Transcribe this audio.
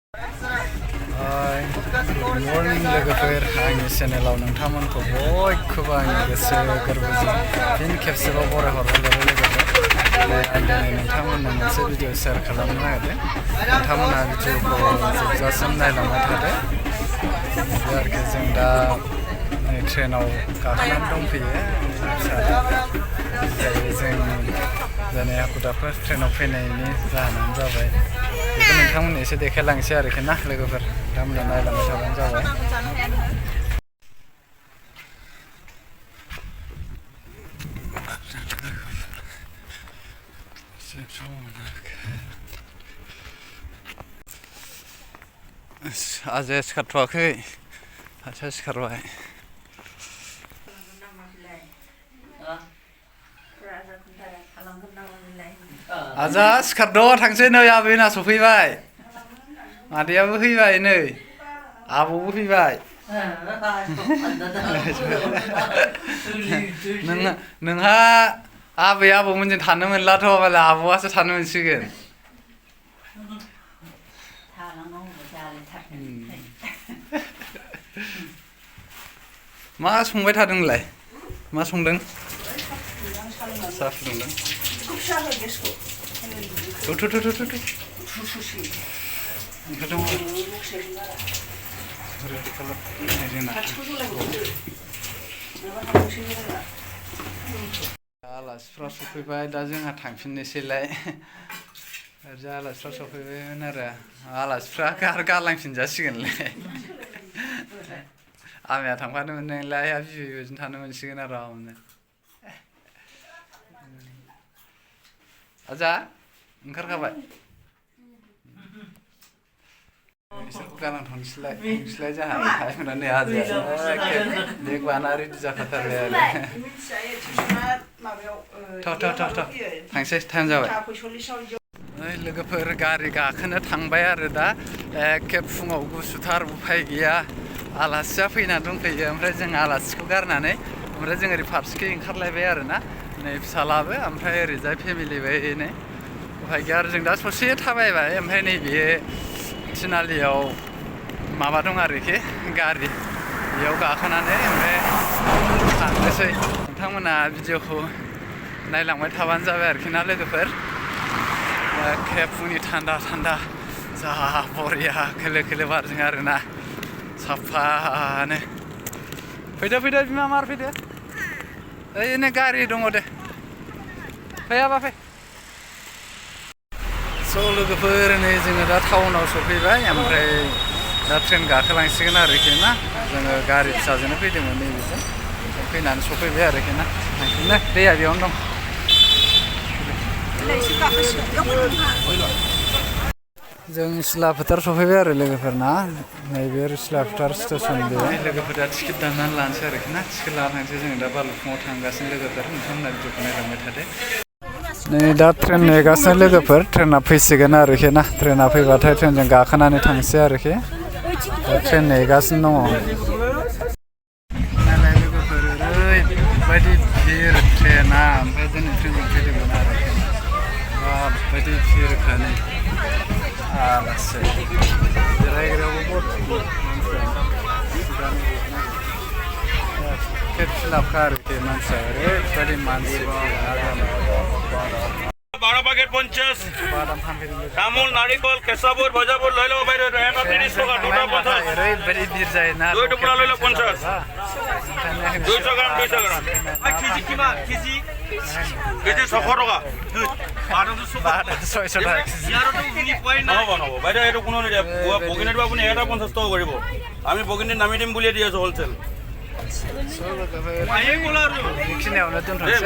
Morning लोगोफोर आंनि चेनेलाव नोंथांमोनखौ बयखौबो आंनि गोसो गोरबोजों फिन खेबसेबाव बरायहरनाय जाबाय लोगोफोर। आं दिनै नोंथांमोननो मोनसे भिडिअ शेयार खालामनो नागिरदों। नोंथांमोनहा भिडिअखौ जोबजासिम नायलांबाय थादो। आरोखि जों दा ट्रेनाव गाखोनानै दंफैयो। जों दिनै हाखु दाखु ट्रेनाव फैनायनि जाहोनानो जाबाय बेखौ नोंथांमोननो एसे देखायलांसै आरोखि ना लोगोफोर। नोंथांमोनहा नायलांबाय थाबानो जाबाय। आजाया सिखारथ'वाखै, आजाया सिखारबाय। आजा सिखारद' थांसै नै आबैना सफैबाय। मादैयाबो फैबाय नै, आबौबो फैबाय। नोंहा आबै आबौमोनजों थानो मोनलाथ' मालाय आबौआसो थानो मोनसिगोन। मा संबाय थादों नोंलाय? मा संदों? साहा फुदुंदों। आलासिफ्रा सफैबाय, दा जोंहा थांफिननोसैलाय। ओरैजा आलासिफ्रा सफैबायमोन आरो आलासिफ्रा गालांफिनजासिगोनलाय। आमाया थांफानो मोननाय नंला, बिबैजों थानो मोनसिगोन आरामनो। आजा ओंखारखाबाय? बिसोरखौ गालांथ'नोसैलाय, थांसैलाय जोंहा। नै आजाया बेग बाना रेडि जाखाथारबाय आरो। थांसै, टाइम जाबाय। लोगोफोर गारि गाखोनो थांबाय आरो दा एखे फुङाव गुसुथार उफाय गैया। आलासिया फैनानै दंफैयो, ओमफ्राय जों आलासिखौ गारनानै ओमफ्राय जों ओरै फारसेखै ओंखारलायबाय आरो ना। नै फिसालाबो ओमफ्राय ओरैजाय फेमिलिबो उफाय गैया आरो जों दा ससे थाबायबाय। ओमफ्राय नैबे थिनालियाव माबा दं आरोखि गारि, बेयाव गाखोनानै ओमफ्राय थांनोसै। नोंथांमोना भिडिअखौ नायलांबाय थाबानो जाबाय आरोखि ना लोगोफोर। एखे फुंनि थान्दा थान्दा जा बरिया खोलो खोलो बारजों आरोना साफानो। फैदो बिमा मार फैदो। ओइनै गारि दङ दे, फैयाबा फै। स' लोगोफोर नै जोङो दा टाउनाव सफैबाय, ओमफ्राय दा ट्रेन गाखोलांसिगोन आरोखि ना। जोङो गारि फिसाजोंनो फैदोंमोन नैबेजों, फैनानै सफैबाय आरोखि ना। थांफिननो दैया बेयावनो दं। जों सिला फोथार सफैबाय आरो लोगोफोर ना। नैबे सिला फोथार स्टेसन बेयो। लोगोफोर दा टिकेट दाननानै लानोसै आरोखि ना। टिकेट लाना थांसै जोङो दा बालुफुङाव थांगासिनो लोगोफोर। नोंथांमोना भिडिअखौ नायलांबाय थादो। नै दा ट्रेन नेगासिनो लोगोफोर, ट्रेना फैसिगोन आरोखि ना। ट्रेना फैबाथाय ट्रेनजों गाखोनानै थांसै आरोखि। ट्रेन नेगासिनो दङ। नालाय लोगोफोर ओरैबायदि भिर ट्रेना, ओमफ्राय जोङो ट्रेनजों फैदोंमोन आरोखि। माबायदि भिरखानि आलासि जिरायग्रायावबो टिकेट फिलापखा आरोखि मानसिया ओरैबायदि मानसि। 12 প্যাকেট 50 তামোল নাৰিকল কেঁচাবোৰ ভজাবোৰ লৈ লব বাইদেউ। এটা 30 টকা, দুটা 50। ओरैबायदि भिर जायोना। দুই টুকুৰা লৈ লওক 50। 200 গ্ৰাম 200 গ্ৰাম। কেজি কিমান? কেজি 600 টকা। বাদামটো 600 টকা কেজি। ইয়াৰটো মিনি পইণ্ট নহ'ব বাইদেউ, এইটো কোনো নিদিয়ে। বগিনীটো আপুনি এটা 50 টকা কৰিব। আমি বগিনীত নামি দিম বুলিয়ে দি আছোঁ হ'লচেল। बेखिनियावनो दोनथ'नोसै।